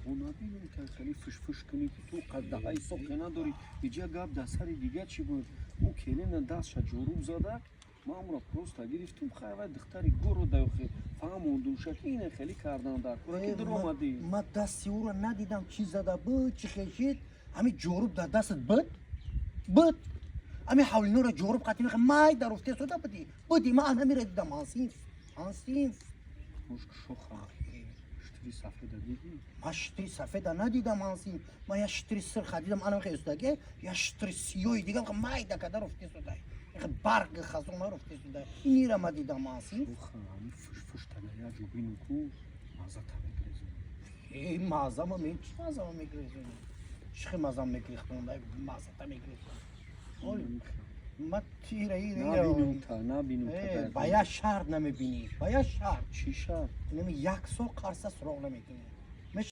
Бо набинем, ка хеле фишфиш кунӣ, ки ту қаддаҳаи соқе надорӣ. Иҷа гап дар сари дига чӣ буд? Ӯ келина дастша ҷоруб зада, ман амро просто гирифтум. Хай, вай духтари горо даёхе фаҳмондумша, ки ина хеле кардан дар кора, ки дуромадӣ. Ма дасти ӯро надидам, чӣ зада буд, чӣ хешид. Ҳами ҷоруб дар дастат буд, буд. Ҳами ҳавлиноро ҷоруб қатӣ меха май дар уфте сода будӣ, буди. Ман ҳамира дидам, ҳансинф, ҳансинф. Мушк шоха, штири сафеда дидӣ? Ман штири сафеда надидам, ҳансинф. Ман як штири сирха дидам, анам хестаге, як штири сиёҳи дигам майда када руфте содай, барг хазона руфте содай. Инира ма дидам, ҳансинф. Шоха, ҳами фишфиш тага як ҷо бину ку, маззата мегрезонӣ. Э, маззама ме, чӣ маззама мегрезонӣ? Чӣ хел маззама мегрехтон, маззата мегрезон? Ма тира. Набинум та, набинум та. Ба як шарт намебинӣ, ба як шарт. Чӣ шарт? Инами як сол қарса суроғ намекунӣ.